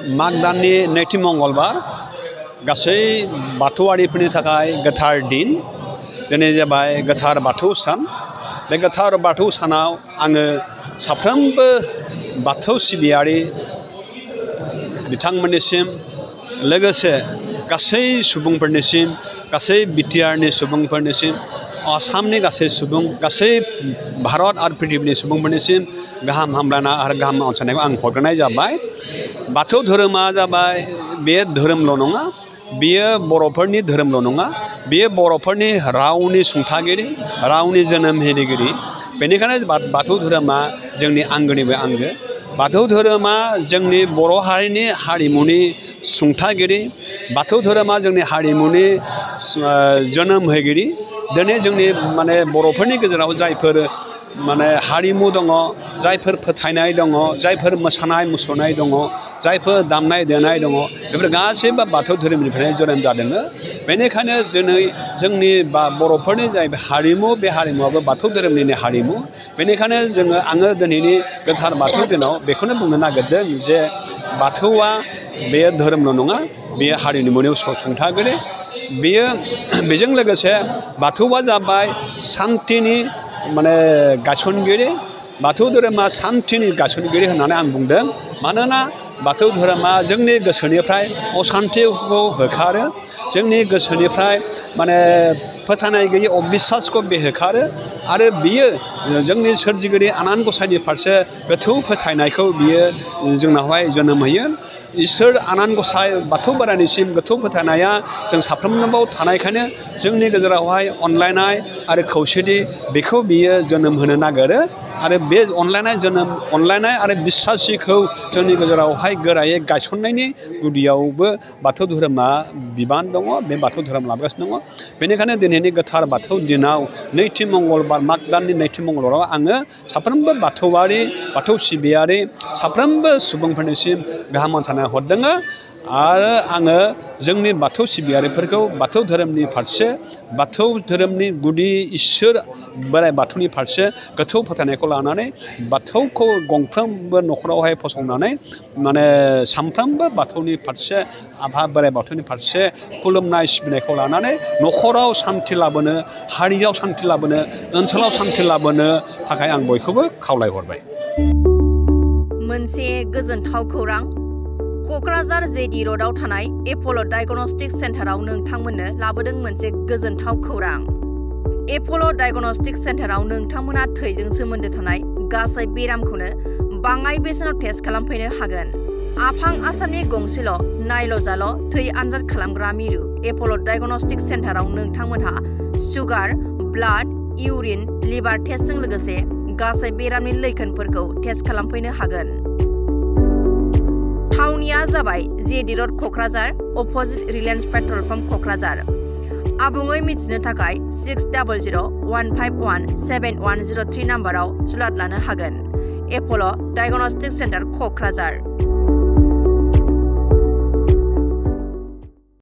माग दाननि नैथि मंगलबार गासै बाथौआरिफोरनि थाखाय गोथार दिन दिनै जाबाय गोथार बाथौ सान बे गोथार बाथौ सानाव आङो साफ्रोमबो बाथौ सिबियारि बिथांमोननिसिम लोगोसे गासै सुबुंफोरनिसिम गासै बिटिआरनि सुबुंफोरनिसिम आसामनि गासै सुबुं गासै भारत आरो पृथिबिनि सुबुंफोरनिसिम गाहाम हामलायनाय आरो गाहाम अनसायनायखौ आं हरग्रोनाय जाबाय। बाथौ धोरोमा जाबाय बे धोरोमल' नङा, बियो बर'फोरनि धोरोमल' नङा, बियो बर'फोरनि रावनि सुंथागिरि, रावनि जोनोम होगिरि। बेनिखायनो बाथौ धोरोमा जोंनि आंगोनिबो आंगो। बाथौ धोरोमा जोंनि बर' हारिनि हारिमुनि सुंथागिरि, बाथौ धोरोमा जोंनि हारिमुनि जोनोम होगिरि। दिनै जोंनि बर'फोरनि गेजेराव जायफोर हारिमु दङ, जायफोर फोथायनाय दङ, जायफोर मोसानाय मुसुरनाय दङ, जायफोर दामनाय देनाय दङ, बेफोर गासैबो बाथौ धोरोमनिफ्रायनो जोनोम जादों। बेनिखायनो दिनै जोंनि बर'फोरनि जाय हारिमु, बे हारिमुवाबो बाथौ धोरोमनिनो हारिमु। बेनिखायनो आङो दिनैनि गोथार बाथौ दिनाव बेखौनो बुंनो नागिरदों जे बाथौआ बे धोरोमल' नङा, बेयो हारिमुनि सुंथागिरि। बेजों लोगोसे बाथौआ जाबाय सान्थिनि गायसनगिरि। बाथौ धोरोमा सान्थिनि गायसनगिरि होननानै आं बुंदों। मानोना बाथौ धोरोमा जोंनि गोसोनिफ्राय असान्थिखौ होखारो, जोंनि गोसोनिफ्राय फोथायनाय गैयै अबिस्वासखौ बे होखारो आरो बियो जोंनि सोरजिगिरि आनान गसाइनि फारसे गोथौ फोथायनायखौ बियो जोंनावहाय जोनोम होयो। इसोर आनान गसाइ बाथौ बोराइनिसिम गोथौ फोथायनाया जों साफ्रोमनाव थानायखायनो जोंनि गेजेरावहाय अनलायनाय आरो खौसेथि बेखौ बियो जोनोम होनो नागिरो आरो बे अनलायनाय आरो बिस्वासिखौ जोंनि गेजेरावहाय गोरायै गायसननायनि गुदियावबो बाथौ धोरोमा बिबान दङ, बे बाथौ धोरोम लाबोगासिनो दङ। बेनिखायनो दिनैनि गोथार बाथौ दिनाव नैथि मंगलबार, माग दाननि नैथि मंगलबाराव आङो साफ्रोमबो बाथौआरि, बाथौ सिबियारि साफ्रोमबो सुबुंफोरनिसिम गाहाम हामलायनाय हरदों आरो आङो जोंनि बाथौ सिबियारिफोरखौ बाथौ धोरोमनि फारसे, बाथौ धोरोमनि गुदि इसोर बोराइ बाथौनि फारसे गोथौ फोथायनायखौ लानानै बाथौखौ गंफ्रोमबो न'खरावहाय फसंनानै सानफ्रोमबो बाथौनि फारसे, आफा बोराइ बाथौनि फारसे खुलुमनाय सिबिनायखौ लानानै न'खराव सान्थि लाबोनो, हारियाव सान्थि लाबोनो, ओनसोलाव सान्थि लाबोनो थाखाय आं बयखौबो खावलायहरबाय। मोनसे गोजोनथाव खौरां। क'क्राझार जेडि र'डआव थानाय एप'ल' डायगनस्टिक सेन्टाराव नोंथांमोननो लाबोदों मोनसे गोजोनथाव खौरां। एप'ल' डायगनस्टिक सेन्टाराव नोंथांमोना थैजों सोमोन्दो थानाय गासै बेरामखौनो बाङाय बेसेनाव टेस्ट खालामफैनो हागोन। आफां आसामनि गंसेल' नायल' थै आनजाद खालामग्रा मिरु एप'ल' डायगनस्टिक सेन्टाराव नोंथांमोनहा सुगार, ब्लाड, इउरिन, लिभार टेस्टजों लोगोसे गासै बेरामनि लैखोनफोरखौ टेस्ट खालामफैनो हागोन। थावनिया जाबाय JD road Kokrajhar, opposite Reliance petrol pump Kokrajhar. आबुङै मिथिनो थाखाय 6001517103 नाम्बाराव सुलाद लानो हागोन। एप'ल' डायगनस्टिक सेन्टार क'क्राझार।